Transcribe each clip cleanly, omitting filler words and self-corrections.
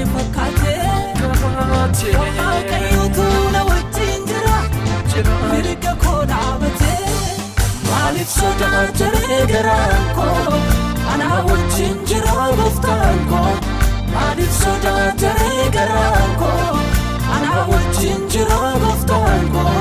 Jabaatee fakkaatee Waaqayyotu na wajjin jira mirga koo dhaabatee maaliif sodaatee garaan koo anaa wajjin jira gooftaan koo maaliif sodaatee garaan koo anaa wajjin jira gooftaan koo.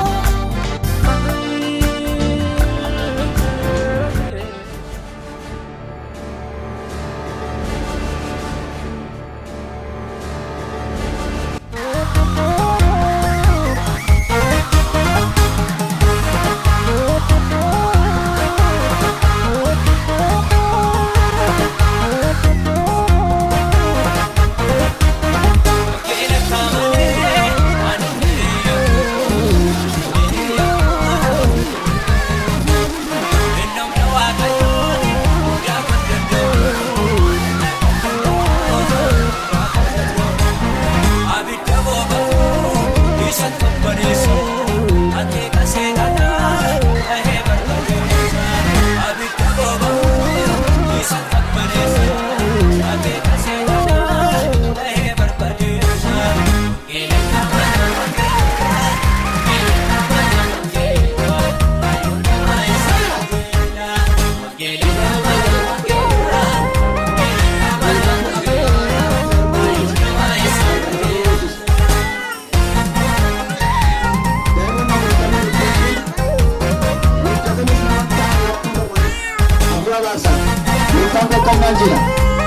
Gooftaan tokkummaan jira.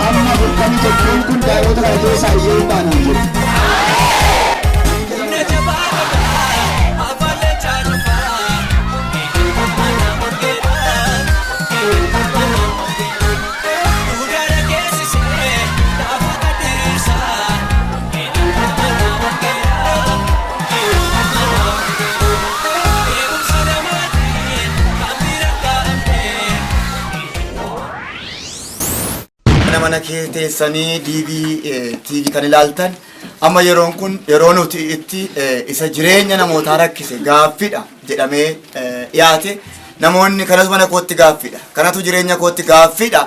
Amma 41n kun daa'imota kana keessaa iyyuu hin baanaan jiru. Mana mana kee teessanii DV TV kan ilaaltan amma yeroon kun yeroo nuti itti isa jireenya namootaa rakkise gaaffiidha jedhamee dhiyaate namoonni kanatu mana kootti gaaffiidha kanatu jireenya kootti gaaffiidha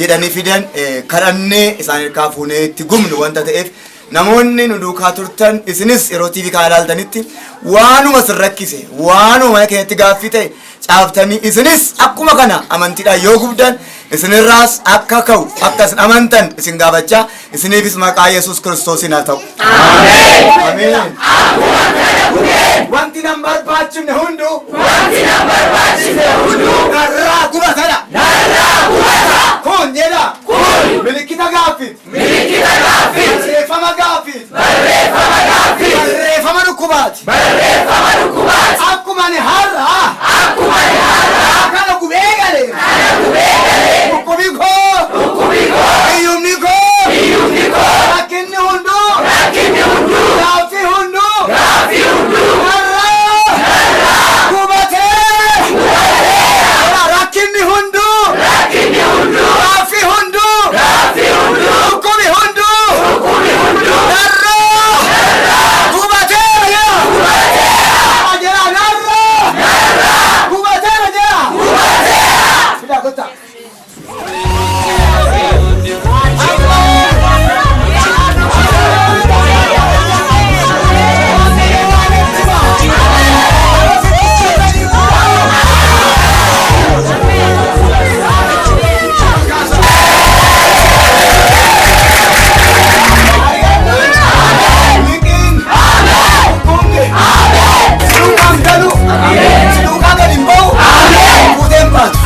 jedhanii fidan kadhannee isaan hirkaa fuunee itti gubnu wanta ta'eef namoonni nu duukaa turtan isinis yeroo TV kana ilaaltanitti waanuma sin rakkise waanuma mana keenyatti gaaffii ta'e caaftanii isinis akkuma kana amantiidhaan yoo gubdan isinirraas akka ka'u akka isin amantan isin gaafachaa isiniifis maqaa Yesuus Kiristoosiin haa ta'u. Ameen. Wanti nan barbaachifne hunduu. Wanti nan barbaachifne hunduu. Narraa gubatadha. Narraa gubata. Kun jedha. Kun. Milikkita gaaffiiti. Milikkita gaaffiiti. Barreeffama gaaffiiti. Barreeffama gaaffiiti. Barreeffama dhukkubaati. Barreeffama dhukkubaati. Akkuma ani har'a. Akkuma ani har'a. Kana gubee galee. Kana gubee galee. Dhukkubi koo. Dhukkubi koo. Hiyyumni koo. Hiyyumni koo. Rakkinni hunduu. Rakkinni hunduu. Gaaffii hunduu. Gaaffii hunduu. Narraa. Narraa. Gubatee. Gubatee. Rakkinni hunduu. Rakkinni hunduu. Gaaffii hunduu. Gaaffii hunduu. Dhukkubi hunduu. Dhukkubi hunduu. Narraa. Narraa. Gubateera jedha. Gubateera. Jedha narraa. Narraa. Gubateera jedha. Gubateera. Fidaa kottaa. Liqiin. Dhukkubni. Duukaan galu. Duukaa gad hin ba'u. Fuutee hin baatu.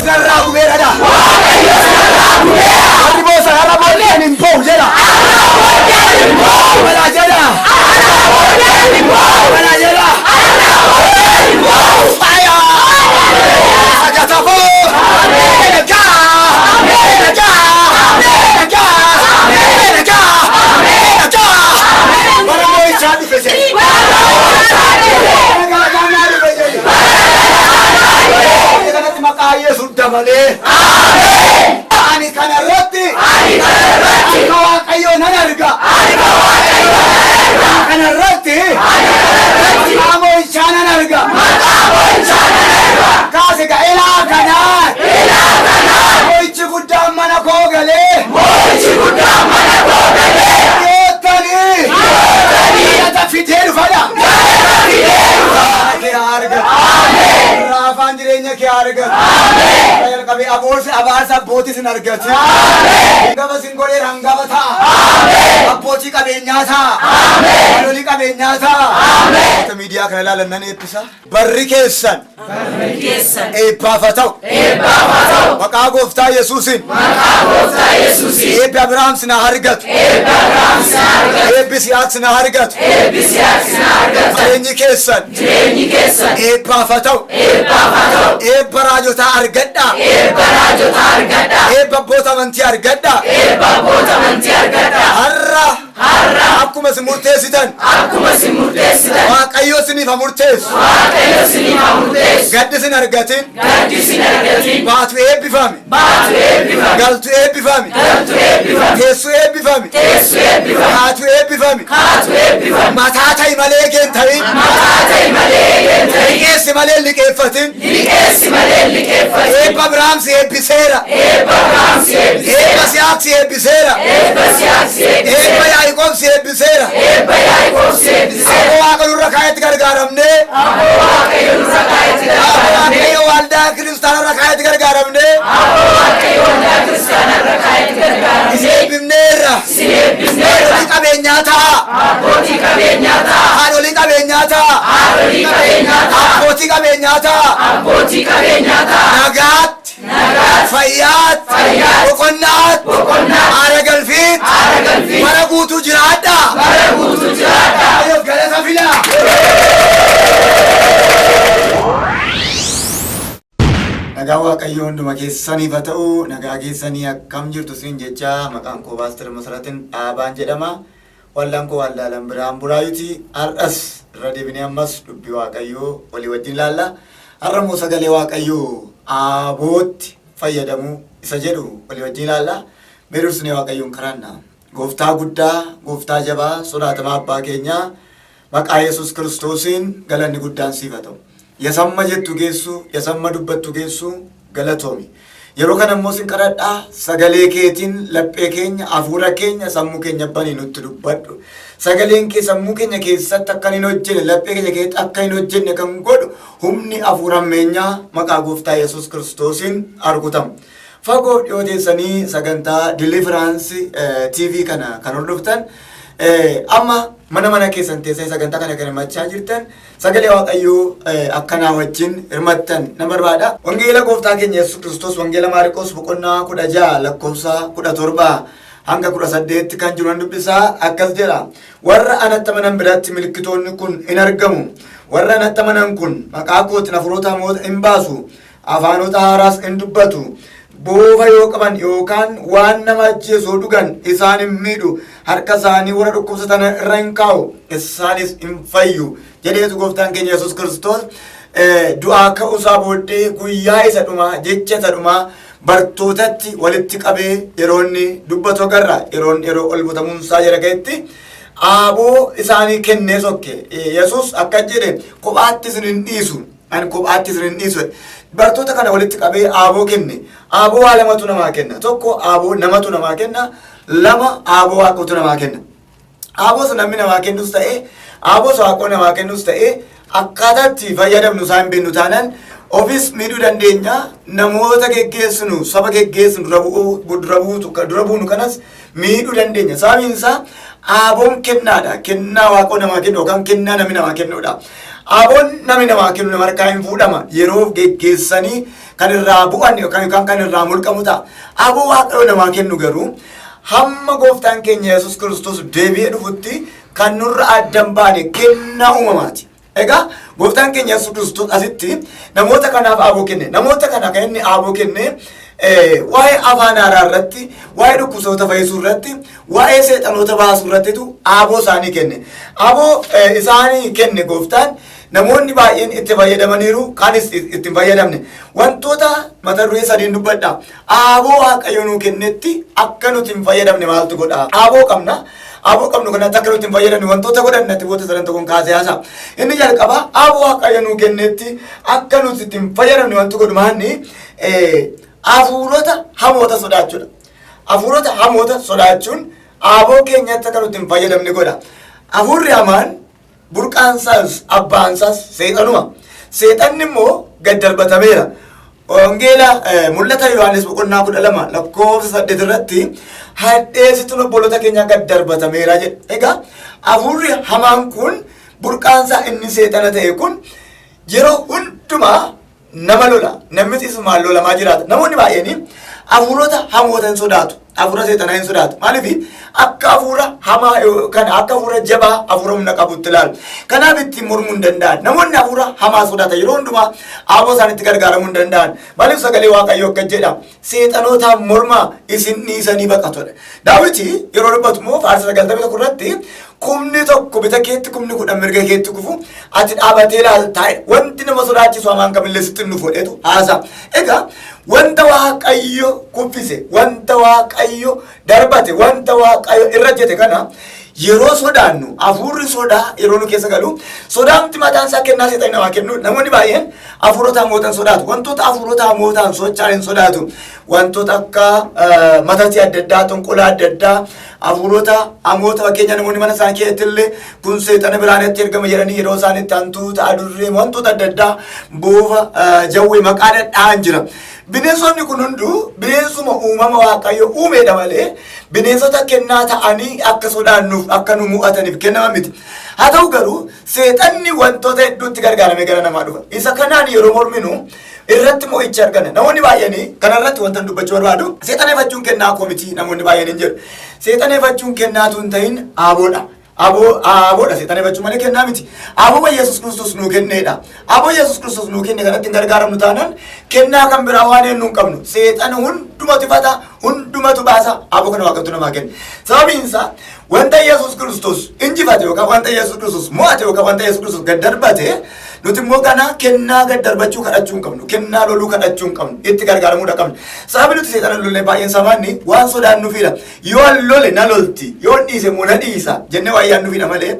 Narraa gubeeradha. Warri boosa har'a booddeen hin ba'u jedha. Balaa jedha. Balaa jedha. Fire! Sagatafoo! Nagaa! Nagaa! Nagaa! Nagaa! Nagaa! Bara moo'ichaa dhufe jedhe. Bara galataa dhufe jedhe. Kanatti maqaa Yesuus dabalee. Ani kana irratti. Akka Waaqayyoo nan arga. Kana irratti. Maqaa moo'ichaa. Jireenya kee haa argatu. Ameen. Jalqabee aboorsi abaarsa abbootii sin argatu. Ameen. Hangafa sin godheera hangafa ta'a. Ameen. Abbootii qabeenyaa ta'a. Ameen. Haadholii qabeenyaa ta'a. Ameen. Miidiyaa kana ilaalan nan eebbisa. Barri keessan. Barri keessan Eebbaaf haa ta'u. eebbaaf haa ta'u. Maqaa gooftaa Yesuusiin. Maqaa gooftaa Yesuusiin. Eebbi Abrahaam sin haa argatu. Eebbi Abrahaam sin haa argatu. Eebbi Yisihaaq sin haa argatu. Eebbi Yisihaaq sin haa argatu. Jireenyi keessan Jireenyi keessan eebbaaf haa ta'u. eebbaaf haa ta'u. Eebba raajotaa argadhaa. Eebba raajotaa argadhaa. Eebba abboota amantii argadhaa. Eebba abboota amantii argadhaa. Har'a Har'a akkuma isin murteessitan akkuma isin murteessitan Waaqayyo isiniif haa murteessu. Waaqayyo isiniif haa murteessu. Gaddi isin argatin. Gaddi isin argatin. Baatu eebbifami. Baatu eebbifami. Galtu eebbifami. Galtu eebbifami. Teessu eebbifami. Teessu eebbifami. Kaatu eebbifami. Kaatu eebbifami. Mataa ta'i malee eegeen ta'in. Mataa ta'i malee eegeen ta'in. Liqeessi malee hin liqeeffatin. Liqeessi malee hin liqeeffatin. Eebba Abrahaam si eebbiseera. Eebba Abrahaam si eebbiseera. Eebba Yisihaaq si eebbiseera. Eebba Yisihaaq si eebbiseera. Eebba Yaaqoob si eebbiseera. Eebba Yaaqoob si eebbiseera. Aboo Waaqa nurra kaa'etti gargaaramnee. Aboo Waaqayyo nurra kaa'etti Aboo gargaaramnee. Waaqayyo waldaa kiristaanarra kaa'etti gargaaramnee. Aboo Waaqayyo waldaa kiristaanarra kaa'etti gargaaramnee. Isin eebbifneerra. Isin eebbifneerra. Haadholii qabeenyaa ta'a. Abbootii qabeenyaa ta'a. Haadholii qabeenyaa ta'a. Haadholii qabeenyaa ta'a. Abbootii qabeenyaa ta'a. Abbootii qabeenyaa ta'a. Nagaatti. Nagaatti. Fayyaatti. Fayyaatti. Boqonnaatti. Boqonnaatti. Haara galfiitti. Haara galfiitti. Bara guutuu jiraadhaa. Bara guutuu jiraadhaa. Waaqayyoof galata fidaa. Nagaa Waaqayyoo hunduma keessaniif haa ta'u. Nagaa keessanii akkam jirtu siin jecha maqaan koo Paaster Masaratin Dhaabaan jedhama. Waldaan koo Waldaa Lambiraan Buraayuti. Har'as irra deebinee ammas dubbii Waaqayyoo walii wajjin ilaalla. Har'a immoo sagalee Waaqayyoo aabootti fayyadamuu isa jedhu walii wajjin ilaalla. Mee dursinee Waaqayyoon kadhanna. Gooftaa guddaa, gooftaa jabaa, sodaatamaa abbaa keenyaa maqaa Yesuus Kiristoosiin galanni guddaan siif haa ta'u. Yasamma jettu geessu, yasamma dubbattu geessu galatoomi. Yeroo kana immoo sin kadhadhaa sagalee keetiin laphee keenya, hafuura keenya, sammuu keenya banii nutti dubbadhu. Sagaleen kee sammuu keenya keessatti akka hin hojjenne, laphee keenya keessatti akka hin hojjenne kan godhu humni hafuura ammeenyaa maqaa gooftaa Yesuus Kiristoosiin argutamu. Fagoo dhiyoo teessanii sagantaa Deliverance TV kana kan hordoftan amma mana mana keessan teessanii sagantaa kana kan hirmachaa jirtan sagalee Waaqayyoo akkanaa wajjin hirmattan nan barbaada. Wangeela gooftaa keenya Yesuus Kiristoos Wangeela Maarqos boqonnaa 16 lakkoofsa 17 hanga 18 kan jiru nan dubbisaa akkas jedha. Warra anatti amanan biratti milkitoonni kun in argamu. Warra anatti amanan kun maqaa kootiin hafuurota hamoota in baasu. Afaanota haaraas in dubbatu. Boofa yoo qaban yookaan waan nama ajjeesu yoo dhugan isaan hin miidhu. Harka isaanii warra dhukkubsatan irra hin kaa'u, isaanis hin fayyu. Jedheetu gooftaan keenya Yesuus Kiristoos du'aa ka'uusaa booddee guyyaa isa dhumaa jecha isa dhumaa bartootatti walitti qabee yeroo inni dubbatu agarra. Yeroon yeroo ol butamuunsaa jala ga'etti aaboo isaanii kennee sokke. Yesuus akka jedhe kophaatti isin hin dhiisu. Ani kophaatti isin hin dhiisu. Bartoota kana walitti qabee aaboo kenne. Aaboo waa lamatu namaa kenna. Tokko aaboo namatu namaa kenna. Lama aaboo waaqotu namaa kenna. Aaboo isa namni namaa kennus ta'e, aaboo isa waaqoo namaa kennus ta'e, akkaataa itti fayyadamnu isaa hin beeknu taanaan ofis miidhuu dandeenya. Namoota geggeessinu, saba geggeessinu dura bu'uu, dura buutu, dura buunu kanas miidhuu dandeenya. Sababiin isaa aaboon kennaadha. Kennaa waaqoo namaa kennu yookaan kennaa namni namaa kennudha. Aaboon namni namaa kennu nama harkaa hin fuudhama. Yeroo geggeessanii kan irraa bu'an yookaan kan irraa mulqamu ta'a. Aaboo waaqayyo namaa kennu garuu hamma gooftaan keenya Yesuus Kiristoos deebi'ee dhufutti kan nurra adda hin baane kennaa uumamaati. Egaa gooftaan keenya Yesuus Kiristoos asitti namoota kanaaf aaboo kenne. Namoota kana kan inni aaboo kenne waa'ee afaan haaraa irratti, waa'ee dhukkubsatoota fayyisuu irratti, waa'ee seexanoota baasuu irrattitu aaboo isaanii kenne. Aaboo isaanii kenne gooftaan namoonni baay'een itti fayyadamaniiru, kaanis itti hin fayyadamne. Wantoota mata duree sadiin dubbadha. Aaboo Waaqayyo nuu kennetti akka nuti hin fayyadamne maaltu godha? Aaboo qabna. Aaboo qabnu kanatti akka nuti hin fayyadamne wantoota godhan natti boota sadan tokkoon kaasee haasa'a. Inni jalqaba aaboo Waaqayyo nuu kennetti akka nuti itti hin fayyadamne wanti godhu maanni hafuurota hamoota sodaachuudha. Hafuurota hamoota sodaachuun aaboo keenyatti akka nuti hin fayyadamne godha. Hafuurri hamaan burqaansaas abbaansaas seexanuma. Seexanni immoo gad darbatameera. Wangeela Mul'ata Yohaannis boqonnaa 12 lakkoofsa 8 irratti hadheessituun obboloota keenyaa gad darbatameera jedha. Egaa hafuurri hamaan kun burqaansaa inni seexana ta'e kun yeroo hundumaa nama lola. Namnis isumaan lolamaa jiraata. Namoonni baay'een hafuurota hamoota hin sodaatu. Hafuura seexanaa hin sodaatu. Maaliif? Akka hafuura hamaa kan akka hafuura jabaa, hafuura humna qabutti ilaalu. Kanaaf ittiin mormuu hin danda'an. Namoonni hafuura hamaa sodaatan yeroo hundumaa aaboo isaaniitti gargaaramuu hin danda'an. Maaliif? Sagalee Waaqayyoo akka jedha, "Seexanootaan mormaa, isin dhiisanii baqatudha." Daawiti yeroo dubbatu immoo faarsa 91 irratti, "10,000 bita keetti, 10,000 mirga keetti kufu, ati dhaabatee ilaaltaa, wanti nama sodaachisu hamaan kamillee sitti hin dhufu" jedhetu haasa'a. Egaa wanta Waaqayyo kuffise, wanta Waaqayyo darbate, wanta Waaqayyo irra jete kana yeroo sodaannu, hafuurri sodaa yeroo nu keessa galu, sodaamti mataan isaa kennaa seexanni namaa kennu. Namoonni baay'een hafuurota hamootan sodaatu. Wantoota hafuurota hamootaan socho'an hin sodaatu. Wantoota akka matatii adda addaa, xonqolaa adda addaa, hafuurota hamoota, fakkeenya namoonni mana isaanii keessatti illee kun seexana biraanitti ergama jedhanii yeroo isaan itti hantuuta, adurree, wantoota adda addaa, boofa, jawwee maqaa dhadhaan jira. Bineensonni kun hunduu bineensuma uumama Waaqayyo uumeedha malee bineensota kennaa ta'anii akka sodaannuuf, akka nu mo'ataniif kennaman miti. Haa ta'u garuu seexanni wantoota hedduutti gargaaramee gara namaa dhufa. Isa kanaan yeroo morminu irratti mo'icha arganna. Namoonni baay'een kanarratti wanta dubbachuu barbaadu, seexaneeffachuun kennaa koo miti namoonni baay'een hin jedhu. Seexaneeffachuun kennaatu hin ta'in, aaboodha. Aboo aaboodha seexaneeffachuu malee kennaa miti. Aboo Yesuus Kiristoos nuu kenneedha. Aboo Yesuus Kiristoos nuu kenne kanatti hin gargaaramnu taanaan kennaa kan biraa waan eenyu hin qabnu. Seexana hundumatu ifata, hundumatu baasa, aboo kana Waaqatu namaa kenne. Sababiin isaa wanta Yesuus Kiristoos injifate yookaan wanta Yesuus Kiristoos mo'ate yookaan wanta Yesuus Kiristoos gad darbate, nuti immoo kana kennaa gad darbachuu kadhachuu hin qabnu. Kennaa loluu kadhachuu hin qabnu. Itti gargaaramuudha qabnu. Sababi nuti seexana lollee baay'een samaanni waan sodaannuufidha. Yoo an lole na lolti, yoo dhiise immoo na dhiisa jennee waan yaadnuufidha malee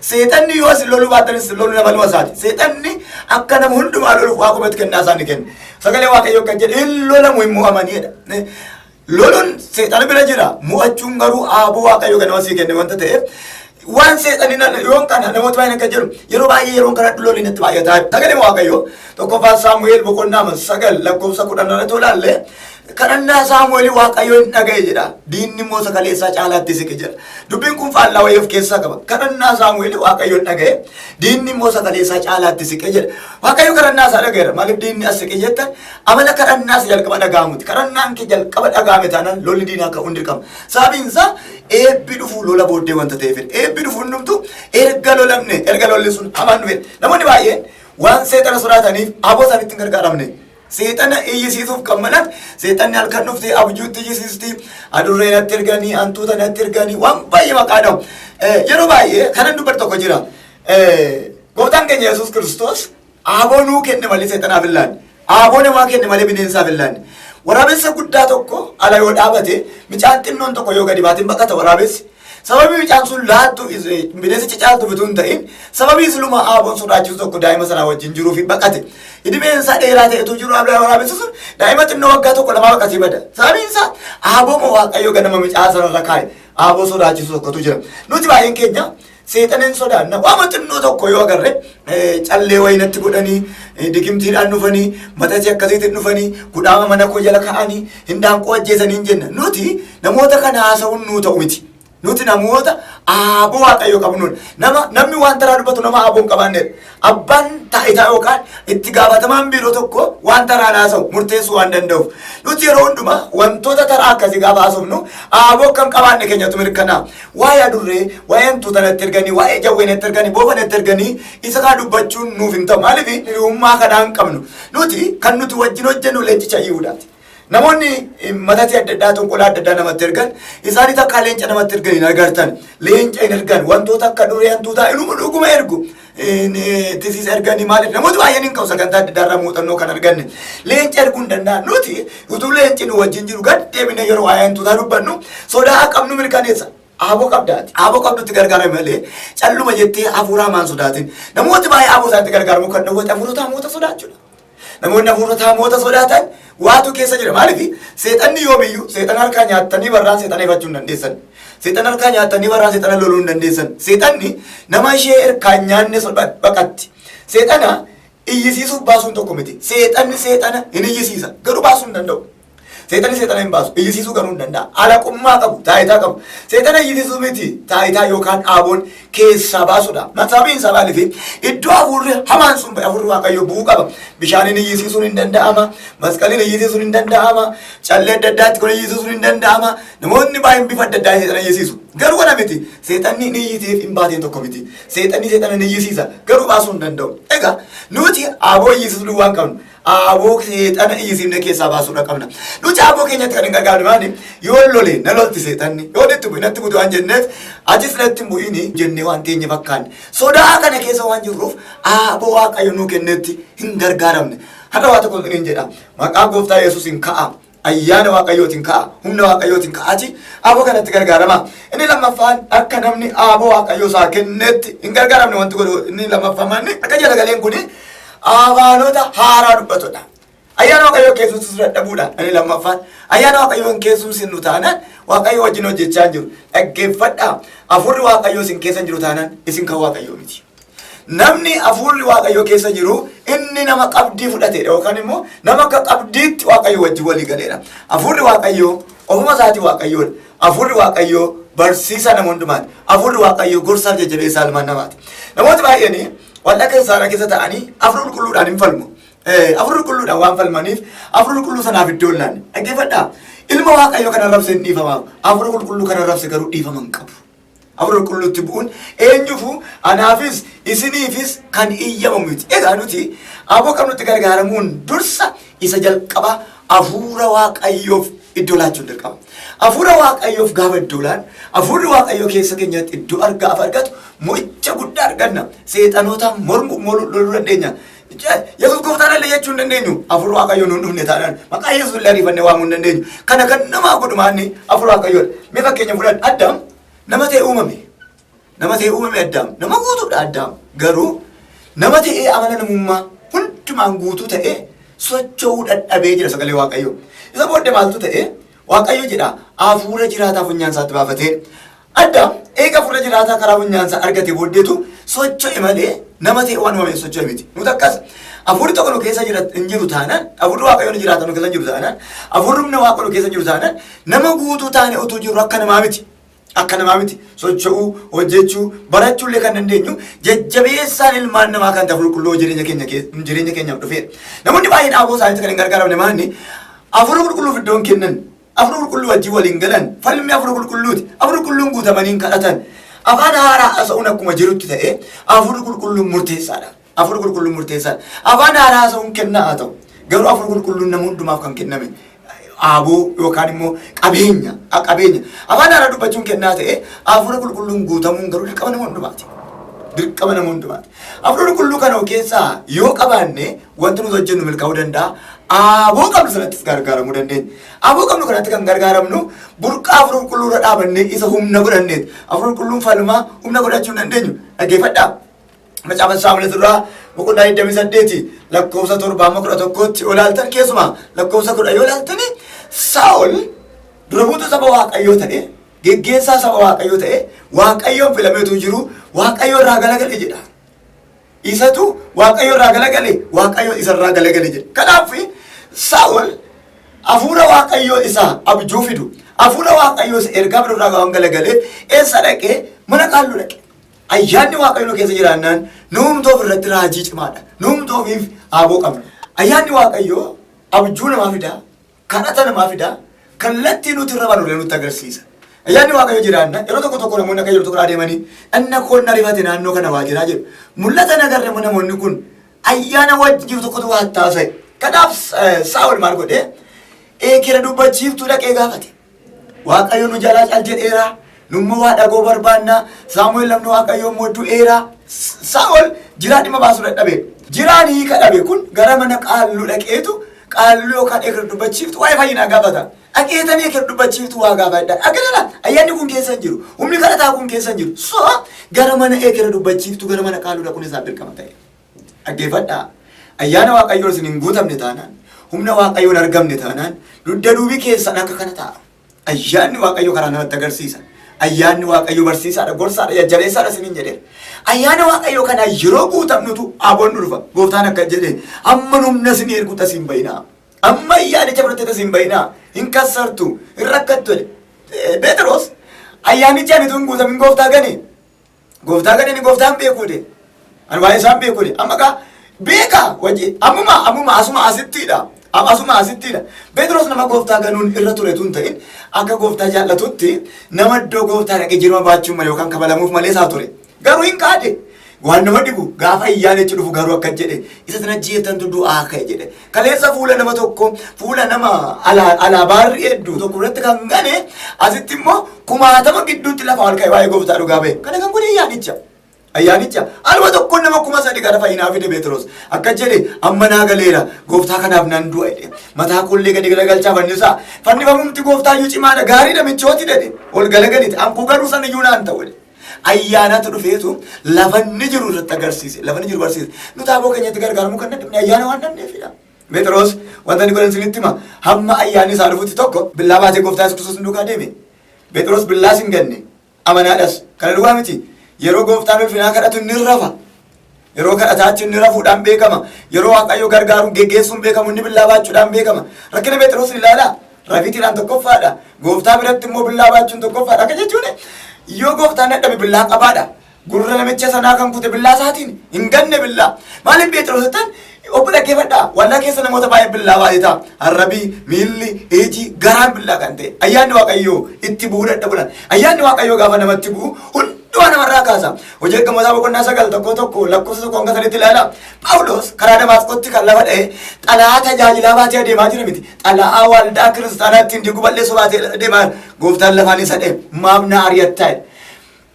seexanni yoo isin loluu baatan isin loluu nama luma isaati. Seexanni akka nama hundumaa loluuf Waaqumatti kennaa isaa ni kenna. Sagalee Waaqayyoo kan jedhe, hin lolamu, hin mo'amaniidha. Loluun seexana bira jira. Mo'achuun garuu aaboo Waaqayyoo ganama sii kenne wanta ta'eef, waan seexanni yoon kana namoota baay'een akka jedhu, yeroo baay'ee yeroon kadhadhu loliin itti baay'ataa. Sagalee Waaqayyoo 1ffaa Saamu'eel boqonnaa 9 lakkoofsa 10 irratti olaalle, kadhannaa Saamu'eel Waaqayyo hin dhaga'e jedha. Diinni immoo sagalee isaa caalaatti siqe jedha. Dubbiin kun faallaa wayii of keessaa qaba. Kadhannaa Saamu'eel Waaqayyo hin dhaga'e. Diinni immoo sagalee isaa caalaatti siqe jedha. Waaqayyo kadhannaa isaa dhaga'eera. Maaliif diinni as siqe jettan? Amala kadhannaa isa jalqaba dhaga'amuti. Kadhannaan kee jalqaba dhaga'ame taanaan lolli diinaa ka'uun dirqama. Sababiin isaa eebbi dhufu lola booddee wanta ta'eef. Eebbi dhufu hundumtu erga lolamne, erga lolli sun hamaan dhufe. Namoonni baay'een waan seexana sodaataniif aboo isaaniitti hin gargaaramne. Seexana iyyisiisuuf kan malan, seexanni halkan dhuftee abjuutti iyyisiisti, adurree natti erganii, hantuuta natti erganii, waan baay'ee maqaa dha'u. Yeroo baay'ee kanan dubbatu tokko jira. Gooftaan keenya Yesuus Kiristoos aaboo nuu kenne malee seexanaaf hin laanne. Aaboo namaa kenne malee bineensaaf hin laanne. Waraabessa guddaa tokko ala yoo dhaabate, mucaan xinnoon tokko yoo gadi baatin baqata waraabessi. Sababii mucaan sun laattu bineensicha caaltu bituu hin ta'in, sababii siluma aaboon sodaachisu tokko daa'ima sanaa wajjin jiruuf baqate. Idimeen isaa dheeraa ta'etu jiru, waraabessi sun daa'ima xinnoo waggaa 1 2 baqatee bada. Sababiin isaa aabooma Waaqayyo ganama mucaa sanarra kaa'e, aaboo sodaachisu tokkotu jira. Nuti baay'een keenya seexana hin sodaanna. Waama xinnoo tokko yoo agarre, callee wayinatti godhanii, digimtiidhaan dhufanii, matatii akkasiitiin dhufanii, kudhaama mana koo jala ka'anii, hindaanqoo ajjeesanii hin jenna. Nuti namoota kana haasa'uun nuu ta'u miti. Nuti namoota aaboo Waaqayyoo qabnuudha. Namni waan taraa dubbatu nama aaboo hin qabaannedha. Abbaan taayitaa yookaan itti gaafatamaan biiroo tokko waan taraan haasa'u murteessuu waan danda'uuf. Nuti yeroo hundumaa wantoota taraa akkasii gaafa haasofnu aaboo akka hin qabaanne keenyatu mirkanaa'a. Waa'ee adurree, waa'ee hantuuta natti erganii, waa'ee jawwee natti erganii, boofa natti erganii, isa kana dubbachuun nuuf hin ta'u. Maaliif? Hiriyummaa kanaa hin qabnu. Nuti kan nuti wajjin hojjennu leencicha Yihudaati. Namoonni matatii adda addaa, xonqolaa adda addaa namatti ergan, isaanii takkaa leenca namatti ergan hin agartan. Leenca hin ergan, wantoota akka duree, hantuutaa inuma dhuguma ergu. Tisiisa erganii maaliif namooti baay'een hin qabu, sagantaa adda addaa irraa muuxannoo kan arganne. Leenca erguu hin danda'an. Nuti utuu leenci nu wajjin jiru gad deebine yeroo waa'ee hantuutaa dubbannu sodaa qabnu mirkaneessa. Aaboo qabdaati. Aaboo qabdutti gargaarame malee calluma jettee hafuura hamaan sodaatin. Namooti baay'ee aaboo isaanitti gargaaramuu kan dhowwate hafuurota hamoota sodaachuudha. Namoonni hafuurota hamoota sodaatan waatu keessa jira. Maaliif? Seexanni yoomiyyuu seexana harkaa nyaattanii barraan seexana ifachuu hin dandeessan. Seexana harkaa nyaattanii barraan seexana loluu hin dandeessan. Seexanni nama ishee harkaa nyaanne baqatti. Seexana Iyyisiisuuf baasuun tokko miti. Seexanni seexana hin iyyisiisa. Garuu baasuu hin danda'u. Seexanni seexana hin baasu. Iyyisiisuu garuu hin danda'a. Alaqummaa qabu, taayitaa qabu. Seexana iyyisiisuu miti taayitaa yookaan aaboon keessaa baasudha. Sababiin isaa maaliif? Iddoo hafuurri hamaan sun ba'e hafuurri Waaqayyoo bu'uu qaba. Bishaaniin iyyisiisuun hin danda'ama. Masqaliin iyyisiisuun hin danda'ama. Callee adda addaatti kun iyyisiisuun hin danda'ama. Namoonni baay'een bifa adda addaa seexana iyyisiisu. Garuu kana miti. Seexanni hin iyyiteef hin baateen tokko miti. Seexanni seexana ni iyyisiisa. Garuu baasuu hin danda'u. Egaa nuti aaboo iyyisiisuu waan qabnu. Aaboo seexana iyyisiifne keessaa baasuudha qabna. Nuti aaboo keenyatti kan hin gargaarre maali? Yoo lole na lolti seexanni. Yoo itti bu'e natti bu'e waan jenneef achis natti hin bu'ini jennee waan teenye fakkaanne. Sodaa kana keessa waan jirruuf aaboo Waaqayyo nuu kennetti hin gargaaramne. Har'a waa tokko hin jedha. Maqaa gooftaa Yesuusiin ka'a. Ayyaana Waaqayyootiin ka'a. Humna Waaqayyootiin ka'aati. Aaboo kanatti gargaarama. Inni lammaffaan akka namni aaboo Waaqayyoo isaa kennetti hin gargaaramne wanti godhu inni lammaffaan manni akka jala galeen kuni afaanota haaraa dubbatudha. Ayyaana Waaqayyoo keessumsiisuu dadhabuudha. Inni lammaffaan ayyaana Waaqayyoo hin keessumsiisnu taanaan Waaqayyo wajjin hojjechaa hin jiru. Dhaggeeffadhaa. Hafuurri Waaqayyoo isin keessa hin jiru taanaan isin kan Waaqayyoo miti. Namni hafuurri Waaqayyoo keessa jiru inni nama qabdii fudhatedha yookaan immoo nama akka qabdiitti Waaqayyo wajjin walii galeedha. Hafuurri Waaqayyoo ofuma isaatii Waaqayyoodha. Hafuurri Waaqayyoo barsiisaa nama hundumaati. Hafuurri Waaqayyoo gorsaaf jajjabeessaa ilmaan namaati. Namooti baay'een waldaa kiristaanaa keessa ta'anii hafuura qulqulluudhaan hin falmu. Hafuura qulqulluudhaan waan falmaniif hafuura qulqulluu sanaaf iddoo hin laanne. Dhaggeeffadhaa. Ilma Waaqayyoo kana arrabse hin dhiifamaaf. Hafuura qulqulluu kana arrabse garuu dhiifama hin qabu. Hafuura qulqulluutti bu'uun eenyufu anaafis isiniifis kan iyyamamu miti. Egaa nuti aboo qabnutti gargaaramuun dursa isa jalqaba hafuura Waaqayyoof iddoo laachuun dirqama. Hafuura Waaqayyoof gaafa iddoo laan, hafuurri Waaqayyoo keessa keenyatti iddoo argaaf argatu mo'icha guddaa arganna. Seexanoota mormu loluu dandeenya. Yesuus gooftaan illee jechuu hin dandeenyu. Hafuurri Waaqayyoo nuun dhufne taanaan maqaa Yesuus illee ariifannee waamuu hin dandeenyu. Kana kan namaa godhu maanni hafuura Waaqayyoodha. Mee fakkeenya fudhadhu. Addaam nama ta'e uumame. Nama ta'e uumame Addaam. Nama guutuudha Addaam. Garuu nama ta'ee amala namummaa hundumaan guutuu ta'ee socho'uu dadhabee jira sagalee Waaqayyoo. Isa booddee maaltu ta'e? Waaqayyo jedha hafuura jiraataa funyaan isaatti baafatee. Addaam eega hafuura jiraataa karaa funyaan isaa argate booddeetu socho'e malee nama ta'e waan uumame socho'e miti. Nuti akkas hafuurri tokko nu keessa hin jiru taanaan, hafuurri Waaqayyoo ni jiraata nu keessa hin jiru taanaan, hafuurri humna Waaqayyoo nu keessa hin jiru taanaan nama guutuu taane utuu jirru akka namaa miti. Akka namaa miti. Socho'uu, hojjechuu, barachuu illee kan dandeenyu jajjabeessaan ilmaan namaa kan ta'e qulqulluu jireenya keenya jireenya keenyaaf dhufeera. Namoonni baay'een aaboo isaaniitti kan hin gargaaramne maanni hafuura qulqulluuf iddoon kennan, hafuura qulqulluu wajjin waliin galan, falmi hafuura qulqulluuti. Hafuura qulqulluun guutamanii hin kadhatan. Afaan haaraa haasa'uun akkuma jirutti ta'e hafuurri qulqulluun murteessaadha. Hafuurri qulqulluun murteessaadha. Afaan haaraa haasa'uun kennaa haa ta'u. Garuu hafuurri qulqulluun nama hundumaaf kan kenname aaboo yookaan immoo qabeenya qabeenya. Afaan haaraa dubbachuun kennaa ta'e hafuura qulqulluun guutamuun garuu dirqama nama hundumaati. Dirqama nama hundumaati. Hafuura qulqulluu kana of keessaa yoo qabaanne wanti nuti hojjennu milkaa'uu danda'a. Aaboo qabnu sanattis gargaaramuu dandeenya. Aaboo qabnu kanatti kan gargaaramnu burqaa hafuura qulqulluu irra dhaabannee isa humna godhanneeti. Hafuura qulqulluun falmaa humna godhachuu hin dandeenyu. Dhaggeeffadhaa. Macaafa Saamu'eel duraa boqonnaa 28 lakkoofsa 7 amma 11tti yoo ilaaltan, keessumaa lakkoofsa 10 yoo ilaaltan, Saa'ol dura buutuu saba Waaqayyoo ta'e, geggeessaa saba Waaqayyoo ta'e, Waaqayyoon filameetu jiru Waaqayyo irraa galagale jedha. Isatu Waaqayyo irraa galagale, Waaqayyo isa irraa galagale jedha. Kanaaf Saa'ol hafuura Waaqayyoo isa abjuu fidu, hafuura Waaqayyoo isa ergaa fidu irraa waan galagaleef eessa dhaqee? Mana qaalluu dhaqe. Ayyaanni Waaqayyoo nu keessa jiraannaan nuumtuu of irratti raajii cimaadha. Nuumtuu ofiif aaboo qabna. Ayyaanni Waaqayyoo abjuu namaa fida, kadhata namaa fida, kallattii nuti irra baanu illee nutti agarsiisa. Ayyaanni Waaqayyoo jiraannaan yeroo tokko tokko namoonni akka yeroo tokko adeemanii dhanna koon na rifate naannoo kana waa jiraa jedhu. Mul'ata nagarre namoonni kun ayyaana wajjin jiru tokkotu waa taasise. Kanaaf Saa'ol maal godhee eekera dubbachiiftuu dhaqee gaafate. Waaqayyo nu jalaa cal jedheera. Nummoo waa dhagoo barbaanna. Saamu'eel namni Waaqayyo immoo du'eera. Saa'ol jiraa dhimma baasuu dadhabe. Jiraan hiika dhabe kun gara mana qaalluu dhaqeetu qaalluu yookaan eker dubbachiiftu waa'ee fayyinaa gaafata. Dhaqeetanii eker dubbachiiftu waa gaafadha. Akka ayyaanni kun keessa hin jiru. Humni kadhataa kun keessa hin jiru. So gara mana ekera dubbachiiftu, gara mana qaalluu dhaquun isaaf dirqama ta'e. Dhaggeeffadhaa. Ayyaana Waaqayyoon isin hin guutamne taanaan, humna Waaqayyoon argamne taanaan, dugda duubii keessan akka kana ta'a. Ayyaanni Waaqayyoo karaa namatti agarsiisa. Ayyaanni Waaqayyoo barsiisaadha, gorsaadha, jajjabeessaadha isiniin jedheera. Ayyaana Waaqayyoo kana yeroo guutamnutu aboon nu dhufa. Gooftaan akka jedhe amma humna isin ergu tas hin bayinaa. Amma ayyaanicha fudhattee tas hin bayinaa. Hin kassartu, hin rakkattu jedhe. Phexros ayyaanicha ani tun guutamin gooftaa gane. Gooftaa gane ni gooftaan beekuu de. Ani waa'ee isaan beekuu de. Amma kaa beeka wajji ammuma ammuma asuma asittiidha. Amma asuma asittiidha. Phexros nama gooftaa ganuun irra ture tun ta'in akka gooftaa jaallatutti nama iddoo gooftaa dhaqee jirma baachuu malee yookaan kabalamuuf malee isaa ture. Garuu hin kaade. Waan nama dhibu gaafa ayyaanichi dhufu garuu akka jedhe isa sana jeetantu du'aa ka'e jedhe. Kaleessa fuula nama tokko fuula nama alaabaarri hedduu tokko irratti kan gane asitti immoo kumaatama gidduutti lafa ol ka'e waa'ee gooftaa dhugaa ba'e. Kana kan godhe ayyaanicha. Ayyaanicha aluma tokkoon nama 3000 gara fayyinaa fide Phexros. Akka jedhe amma naa galeera gooftaa kanaaf nan du'a jedhe. Mataa kollee gadi galagalchaa fannisaa. Fannifamumti gooftaa iyyuu cimaadha gaariidha michooti jedhe. Ol galagalite ankoo garuu sana iyyuu naan ta'u jedhe. Ayyaanatu dhufeetu lafa inni jiru irratti agarsiise. Lafa inni jiru barsiise. Nu taaboo keenyatti gargaaramuu kan dadhabne ayyaana waan dhabneefidha. Phexros wanta inni godhan isinitti hima. Hamma ayyaanni isaa dhufutti tokko billaa baatee gooftaa Yesuus Kiristoos duukaa deeme. Phexros billaas hin ganne. Amanaadhas. Kana duwwaa miti. Yeroo gooftaan ulfinaa kadhatu inni rafa. Yeroo kadhataa achi inni rafuudhaan beekama. Yeroo Waaqayyo gargaaruun geggeessuun beekamu inni billaa baachuudhaan beekama. Rakkina Phexros ilaalaa. Rafiitiidhaan tokkoffaadha. Gooftaa biratti immoo billaa baachuun tokkoffaadha. Akka jechuun yoo gooftaan dadhabe billaa qabaadha. Gurra namicha sanaa kan kute billaa isaatiin hin ganne billaa. Maaliif Phexros jettan obbo dhaggeeffadhaa. Waldaa keessa namoota baay'ee billaa baay'ee ta'a. Arrabii, miilli, iji, garaan billaa kan ta'e. Ayyaanni Waaqayyoo itti bu'uu dadhabuudhaan. Ayyaanni Waaqayyoo gaafa namatti bu'u hundumaa namarraa kaasa. Hojii ergamootaa boqonnaa 9 1 1 lakkoofsa 1 hanga 3tti ilaala. Phaawulos karaa Damaasqootti kan lafa dha'e xalaa tajaajilaa baatee adeemaa jira miti. Xalaa waldaa kiristaanaa ittiin diiguu balleessu baatee adeemaa jira. Gooftaan lafaan isa dha'e maaf na ari'attaa jedhe.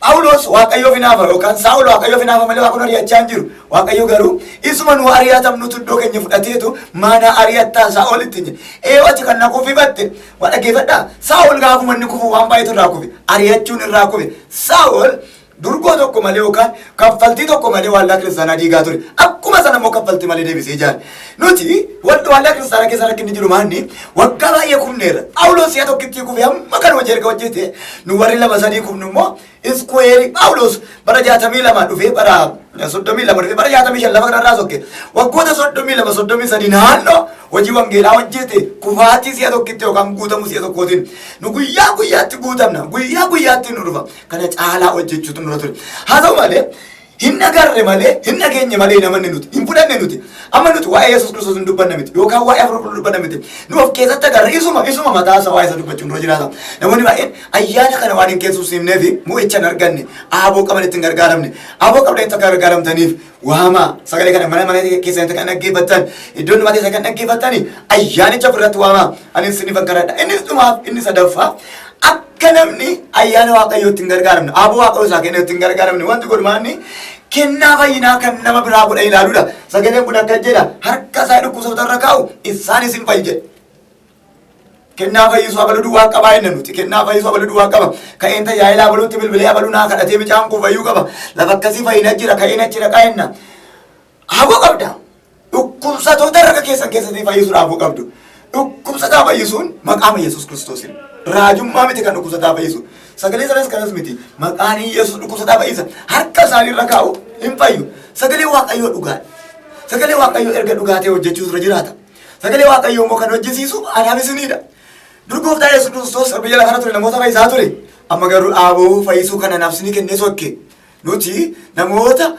Phaawulos Waaqayyoof hinaafa yookaan Saa'ol Waaqayyoof hinaafa malee Waaqni ari'achaa hin jiru. Waaqayyo garuu isuma nu ari'atamnutu iddoo keenya fudhateetu maana ari'attaa Saa'ol ittiin jedhe. Ee ati kan na kufifatte waa dhaggeeffadhaa. Saa'ol gaafuma inni kufu waan baay'eetu irraa kufe. Ari'achuun irraa kufe. Saa'ol durgoo tokko malee yookaan kaffaltii tokko malee waldaa kiristaanaa diigaa ture. Akkuma sana immoo kaffaltii malee deebisee ijaare. Nuti waldaa kiristaanaa keessa rakkinni jiru maanni waggaa baay'ee kufneerra. Phaawulos si'a tokkittii kufe hamma kan hojii erga hojjete nu warri 2 3 kufnu immoo iskuweerii Phaawulos bara 62 dhufee bara 32 dhufee bara 65 lafa kanarraa sokke. Waggoota 32 33 naannoo hojii wangeelaa hojjete kufaatii si'a tokkitti yookaan guutamuu si'a tokkootiin nu guyyaa guyyaatti guutamna guyyaa guyyaatti nu dhufa. Kana caalaa hojjechuutu nurra ture. Haa ta'u malee hin agarre malee hin dhageenye malee namanni nuti hin fudhanne nuti. Amma nuti waa'ee Yesuus Kiristoos hin dubbanne miti yookaan waa'ee Hafuura Qulqulluu dubbanne miti. Nu of keessatti agarre isuma isuma mataa isaa waa'ee isa dubbachuun nurra jiraata. Namoonni baay'een ayyaana kana waan hin keessumsiifneef mo'icha hin arganne aaboo qaban itti hin gargaaramne. Aaboo qabdan itti akka gargaaramtaniif waamaa sagalee kana mana mana keessanitti kan dhaggeeffattan iddoo hundumaa keessa kan dhaggeeffattani ayyaanicha ofirratti waamaa ani isiniifan kadhadha. Innis dhumaaf inni sadaffaa akka namni ayyaana Waaqayyootti hin gargaaramne, aaboo Waaqayyoo isaa kennetti hin gargaaramne wanti godhu maanni kennaa fayyinaa kan nama biraa godha ilaaluudha. Sagaleen kun akka jedha harka isaa dhukkubsattoota irra kaa'u isaanis hin fayyu jedha. Kennaa fayyisuu abaluu duwwaa qabaa inni nuti kennaa fayyisuu abaluu duwwaa qaba. Ka'een tajaajila abaluutti bilbilee abaluu naa kadhatee mucaan kun fayyuu qaba. Lafa akkasii fayyina jira ka'een achi dhaqaa jenna. Aaboo qabda. Dhukkubsatoota harka keessan keessatti fayyisuudhaaf aaboo qabdu. Dhukkubsataa fayyisuun maqaama Yesuus Kiristoosiin. Raajummaa miti kan dhukkubsataa fayyisu. Sagalee sanas kanas miti. Maqaan Yesuus dhukkubsataa fayyisa. Harka isaanii irra kaa'u hin fayyu. Sagalee Waaqayyoo dhugaadha. Sagalee Waaqayyoo erga dhugaa ta'e hojjechuu irra jiraata. Sagalee Waaqayyoo immoo kan hojjisiisu anaaf isiniidha. Dur gooftaa Yesuus Kiristoos biyya lafarra ture namoota fayyisaa ture. Amma garuu aaboo fayyisuu kana anaaf isinii kennee sokke. Nuti namoota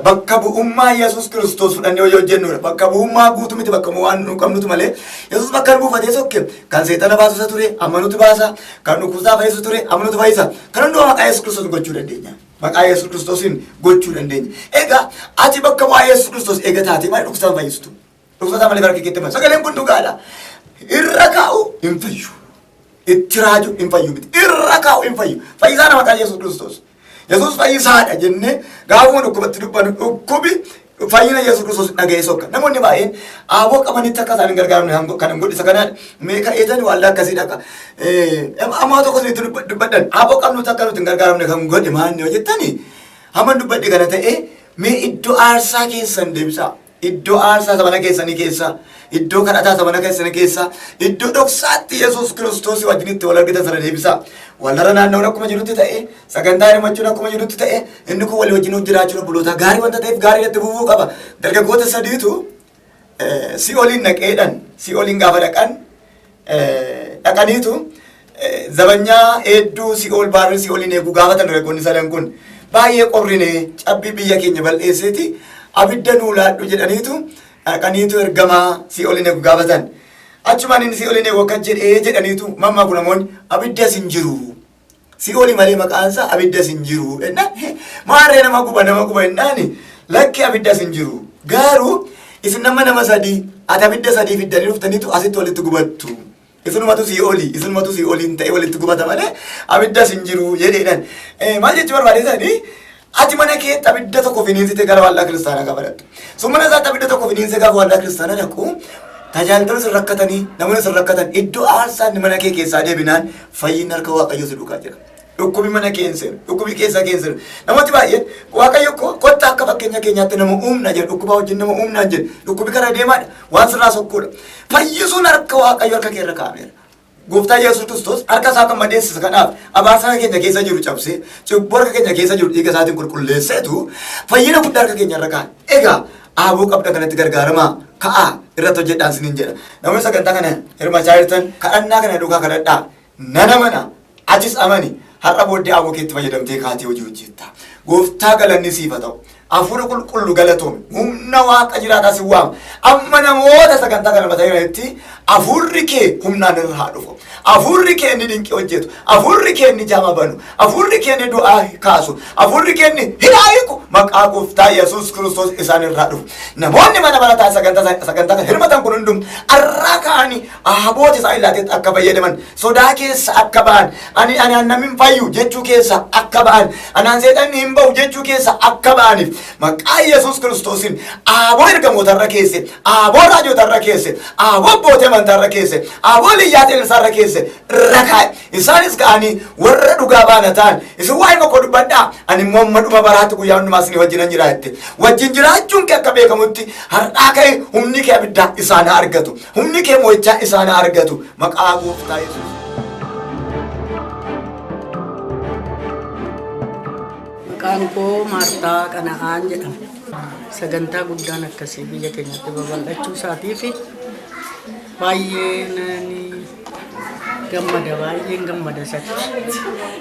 bakka bu'ummaa Yesuus Kiristoos fudhannee hojii hojjennudha. Bakka bu'ummaa guutuu miti bakka waan nu qabnutu malee. Yesuus bakka nu buufatee sokke kan seexana baasu isa ture amma nuti baasa. Kan dhukkubsataa fayyisu ture amma nuti fayyisa. Kan hundumaa maqaa Yesuus Kiristoos gochuu dandeenya. Maqaa Yesuus Kiristoosiin gochuu dandeenya. Egaa ati bakka bu'aa Yesuus Kiristoos eega taate maal dhukkubsataa fayyistu? Dhukkubsataa malee bara keetti malee. Sagaleen kun dhugaadha. Irra kaa'u hin fayyu. Itti raaju hin fayyu miti. Irra kaa'u hin fayyu. Fayyisaadha maqaa Yesuus Kiristoos. Yesuus fayyisaadha jennee gaafuma dhukkubatti dubbannu dhukkubi fayyina Yesuus Kiristoos dhaga'ee sokka. Namoonni baay'een aaboo qabanitti akka isaan hin gargaaramne kan hin godhisa kanaan mee ka'eetani waldaa akkasii dhaqa. Ammaa tokko isinitti dubbadhan aaboo qabnutti akka nuti hin gargaaramne kan godhe maanni yoo jettani hamma dubbadhe kana ta'ee mee iddoo aarsaa keessan deebisaa. Iddoo aarsaa isa mana keessanii keessa, iddoo kadhataa isa mana keessanii keessa, iddoo dhoksaatti Yesuus Kiristoos wajjin itti wal argitan sana deebisaa. Walirra naanna'uun akkuma jirutti ta'e, sagantaa hirmachuun akkuma jirutti ta'e, inni kun walii wajjin jiraachuun obboloota gaarii wanta ta'eef gaarii itti fufuu qaba. Dargaggoota sadiitu si'ooliin dhaqeedhan, si'ooliin gaafa dhaqan dhaqaniitu zabanyaa hedduu si'ool baarri si'ooliin eeguu gaafatan. Dargaggoonni sadan kun baay'ee qorrine, cabbii biyya keenya bal'eesseeti, abidda nuu laadhu jedhaniitu dhaqaniitu ergamaa si'ooliin eegu gaafatan. Achumaan inni si'ooliin eegu akka jedhee jedhaniitu mammaa kun namoonni abiddas hin jiru. Si'oolii malee maqaansaa abiddas hin jiru. Maarree nama guba, nama guba jennaani, lakki, abiddas hin jiru. Garuu isin nama sadii ati abidda sadii fiddanii dhuftaniitu asitti walitti gubattu. Isinumatu si'oolii, isinumatu si'ooliin ta'e walitti gubata malee abiddas hin jiru jedheedhaan. Maal jechuu barbaade? Ati mana keetti abidda tokko finiinsite gara waldaa kiristaanaa gaafa dhaqxu. Sun mana isaatti abidda tokko finiinsee gaafa waldaa kiristaanaa dhaqu, tajaajiltoonni sin rakkatanii, namoonni sin rakkatan, iddoo aarsaan mana kee keessaa deebinaan fayyinni harka Waaqayyoo si duukaa jira. Dhukkubi mana kee hin seenu, dhukkubi keessaa kee hin seenu. Namooti baay'een Waaqayyo kottaa akka fakkeenya keenyaatti nama uumna jedhu, dhukkuba wajjin nama uumnaan jedhu, dhukkubi karaa deemaadha, waan sirraa sokkuudha. Fayyisuun harka Waaqayyo harka kee irra kaa'ameera. Gooftaa Yesuus Kiristoos harka isaa kan madeessise kanaaf abaarsa harka keenya keessa jiru cabsee, cubbuu harka keenya keessa jiru dhiiga isaatiin qulqulleesseetu fayyina guddaa harka keenya irra kaa'e. Egaa aaboo qabda kanatti gargaaramaa, ka'aa irratti hojjedhaan isiniin jedha. Namoonni sagantaa kana hirmaachaa jirtan, kadhannaa kana duukaa kadhadhaa. Nana mana atis amani, har'a booddee aaboo keetti fayyadamtee kaatee hojii hojjetta. Gooftaa galanni siif haa ta'u. Hafuura qulqullu galatoome. Humna Waaqa jiraataa si waama. Amma namoota sagantaa kana mataa jiranitti hafuurri kee humnaan irra haa dhufu. Hafuurri kee inni dinqii hojjetu. Hafuurri kee inni jama banu. Hafuurri kee inni du'aa kaasu. Hafuurri kee inni hidhaa hiiku. Maqaa Gooftaa Yesuus Kiristoos isaan irraa dhufu. Namoonni mana barataa sagantaa kana hirmatan kun hundum har'aa ka'anii aaboota isaan ilaatetti akka fayyadaman, sodaa keessa akka ba'an, ani anaan namni hin fayyu jechuu keessa akka ba'an, anaan seexanni hin ba'u jechuu keessa akka ba'aniif maqaa Yesuus Kiristoosiin aaboo ergamootarra keesse, aaboo raajotarra keesse, aaboo abbootii amantaarra keesse, aaboo liyyaa xeelsaarra keesse irra kaa'e. Isaanis ka'anii warra dhugaa baana ta'an, isin waa'ee makoo dubbadhaa, ani immoo amma dhuma baraatti guyyaa hundumaa isinii wajjinan jira jette. Wajjin jiraachuun kee akka beekamutti har'aa ka'e humni kee abiddaa isaan haa argatu. Humni kee mo'ichaa isaan haa argatu. Maqaa Gooftaa Yesuus. Maqaan koo Maartaa Qana'aan jedhama. Sagantaa guddaan akkasii biyya keenyatti babal'achuu isaatiif baay'ee nani gammada, baay'een gammada isatti.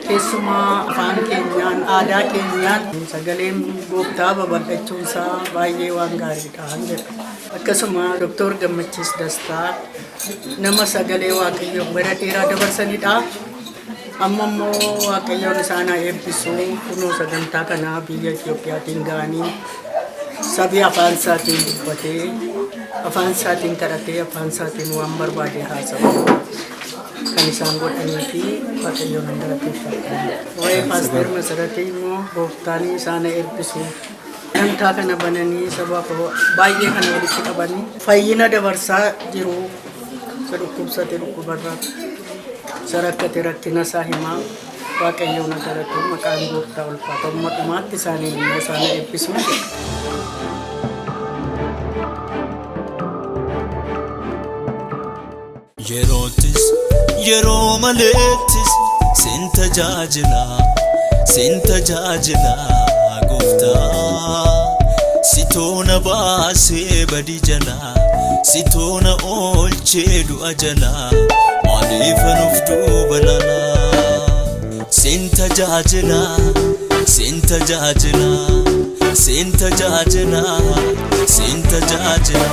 Keessumaa afaan keenyaan, aadaa keenyaan sagaleen Gooftaa babal'achuun isaa baay'ee waan gaariidha jedha. Akkasuma Doktor Gammachiis Dastaa nama sagalee Waaqayyoo bara dheeraa dabarsanidha. Amma immoo Waaqayyoon isaan haa eebbisu, kunoo sagantaa kanaa biyya Itiyoophiyaatiin ga'anii sabi afaan isaatiin dubbatee, afaan isaatiin kadhatee, afaan isaatiin waan barbaade haasa'u kan isaan godhanii fi Waaqayyoon hin galateeffadha. Waa'ee Paaster Masaratii immoo Gooftaan isaan haa eebbisu. Sagantaa kana bananii saba baay'ee kana walitti qabanii fayyina dabarsaa jiru. Isa dhukkubsate dhukkubarraa, isa rakkate rakkina isaa himaa, Waaqayyoon haa galatu, maqaan Gooftaa ulfaata. Amma dhumaatti isaaniin immoo isaan haa eebbisu jedha. Yeroottis yeroo maleettis sin tajaajila, sin tajaajila Gooftaa. Si toona baasee badii jalaa, si toona oolchee du'a jalaa, maaliifan of duuba laalaa? Sin tajaajila, sin tajaajila, sin tajaajila, sin tajaajila.